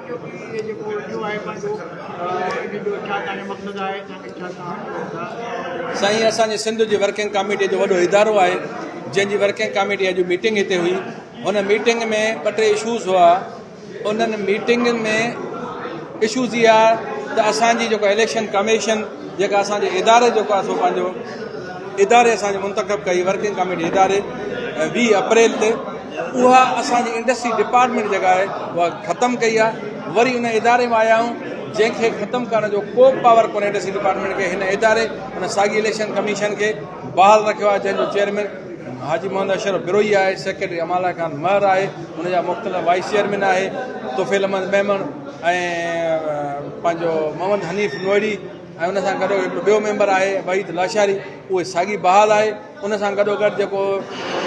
اڄوڪي هي جيڪو ٿيو آهي پنهنجو ان جو ڇا توهان جو مقصد آهي توهان کي ڇا توهان چئو ٿا. سائين اسان جي سنڌ جي ورڪنگ ڪاميٽي جو وڏو ادارو آهي جنهن جي ورڪنگ ڪاميٽي اڄ ميٽنگ هتي هئي ان ميٽنگ ۾ ٻه ٽي اشوز هئا انهن ميٽنگن ۾ اشوز اها ته اسان جي جيڪو اليڪشن ڪميشن جيڪا اسان جي اداري جيڪو آهي سو پنهنجو اداري اسان جي منتخب ڪئي ورڪنگ ڪاميٽي اداري 20 اپريل تي اها اسان جي انڊسٽري ڊپارٽمينٽ جيڪا آهي اها ختم ڪئي آهي وري ان اداري ۾ آيا آهيون جنهن کي ختم ڪرڻ جو ڪو به پاور ڪونهي انڊسٽري ڊپارٽمينٽ کي هن اداري ان ساڳي اليڪشن ڪميشن کي بحال رکيو آهي جنهن جو چيئرمين حاجي محمد اشرف بروهي آهي، سيڪريٽري امان الله خان مهر آهي، ان جا مختلف وائيس چيئرمين آهي طفيل احمد ميمڻ ۽ پنهنجو محمد حنيف نوئڙي ۽ ان سان گڏو هڪڙو ٻيو ميمبر آهي وحيد لاشاري اهي ساڳي بحال آهي ان سان گڏو گڏ جيڪو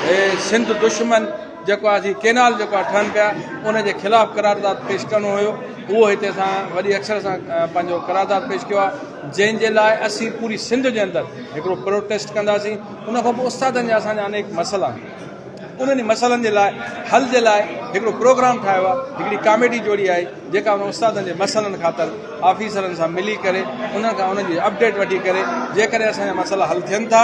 هي سنڌ دشمن جيڪو آهي ڪينال جيڪو آهي ٺهن پيا ان جي خلاف قرارداد پيش ڪرڻو هيو اهو هتي اسان وڏي اڪثر سان پنهنجو قرارداد پيش ڪيو آهي جنهن جي لاء اسين پوري سنڌ جي اندر هڪڙو پروٽيسٽ ڪنداسين ان کان پوء استادن جا اسان جا انيڪ مسئلا آهن انهن مسئلن جي لاء حل جي لاء هڪڙو پروگرام ٺاهيو آهي هڪڙي ڪاميٽي جوڙي آهي جيڪا ان استادن جي مسئلن خاطر آفيسرن سان ملي ڪري انهن کان انهن جي اپڊيٽ وٺي ڪري جيڪڏهن اسان جا مسئلا حل ٿين ٿا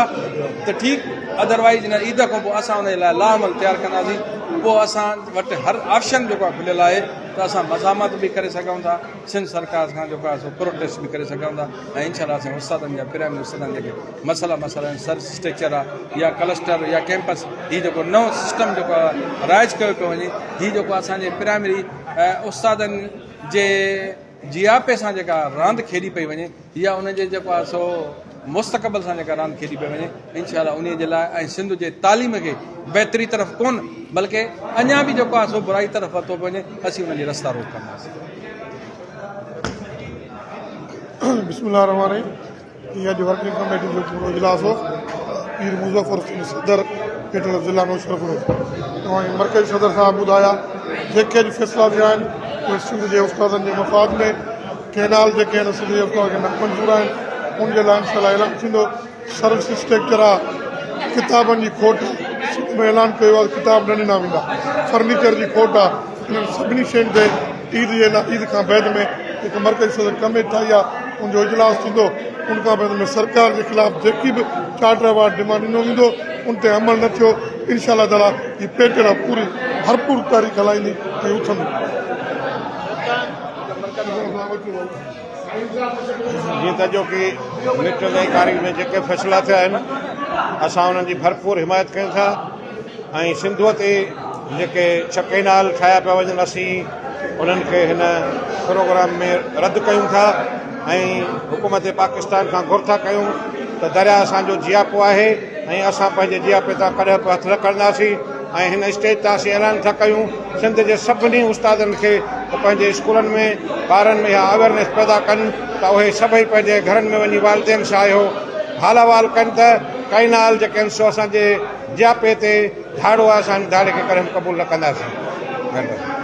ته ٺيڪ ادروائز ان عيد کان پوء اسان ان جي لاء لا عمل تيار ڪنداسين پوء اسان وٽ هر آپشن جيڪو آهي کليل آهي ته اسان مزاحمت به ڪري سگهون ٿا سنڌ سرڪار کان جيڪو آهي سو پروٽيسٽ به ڪري سگهون ٿا ۽ انشاء الله اسان استادن جا پرائمري استادن جيڪي مسئلا مسئلا آهن سر اسٽرڪچر آهي يا ڪلسٽر يا ڪيمپس هي جيڪو نئون سسٽم جيڪو رائج ڪيو پيو وڃي هي جيڪو اسان جي پرائمري استادن جي جياپي سان جيڪا راند کيڏي پئي وڃي يا ان جي جيڪو آهي سو مستقبل سان جيڪا راند کيڏي پئي وڃي انشاء الله انهي جي لاء ۽ سنڌ جي تعليم کي بهتري طرف ڪون بلڪه اڃا به جيڪو آهي سو برائي طرف ورتو پيو وڃي اسين ان جي رستا روڪ ڪنداسين. بسم الله الرحمن الرحيم هي اڄ ورڪنگ ڪميٽي جو پورو اجلاس هو پير مظفر حسين صدر پيٽل ضلع نوشهروفيروز توهان کي مرڪزي صدر صاحب ٻڌايا جيڪي اڄ فيصلا ٿيا آهن اهي سنڌ جي استادن جي مفاد ۾ ڪينال جيڪي آهن سنڌ جي استادن کي نه منظور آهن ان جي لاء انشاء الله اعلان ٿيندو سروس اسٽرڪچر آ ڪتابن جي کوٽ سنڌ ۾ اعلان ڪيو آ ڪتاب نه ڏنا ويندا فرنيچر جي کوٽ آ انهن سڀني شين تي عيد جي لاء عيد کان بعد ۾ هڪ مرڪزي صدر ڪميٽي ٺاهي آ ان جو اجلاس ٿيندو ان کان بعد ۾ سرڪار جي خلاف جيڪي به چارٽر ايوارڊ ڊمانڊ ڏنو ويندو ان تي عمل نه ٿيو انشاء الله تعالي هي پيٽر آ پوري ڀرپور تحريڪ هلائيندي ۽ اٿندي. جيئن ته اڄوڪي ميٽنگ ۽ تاريخ ۾ جيڪي فيصلا ٿيا آهن اسان انهن جي ڀرپور حمايت ڪيون ٿا ۽ سنڌوء تي جيڪي ڇهه ڪئنال ٺاهيا پيا وڃن اسين انهن کي هن پروگرام ۾ رد ڪيون ٿا ۽ حڪومت پاڪستان کان گهر ٿا ڪيون ته درياء اسان جو جياپو آهي ۽ اسان پنهنجي جياپي تان ڪڏهن به هٿ نه کڻنداسين ۽ هن اسٽيج تان اسين اعلان ٿا ڪيون سنڌ جي سڀني استادن کي ته پنهنجي اسڪولن ۾ ٻارن ۾ اها اويرنيس پيدا ڪن ته اهي سڀئي پنهنجي گهرن ۾ وڃي والدين سان اهو حال احوال ڪن ته ڪئنال جيڪي آهن سو اسان جي جياپي تي ڌاڙو آهي اسان ان ڌاڙي کي ڪڏهن به قبول نه ڪنداسين. مهرباني.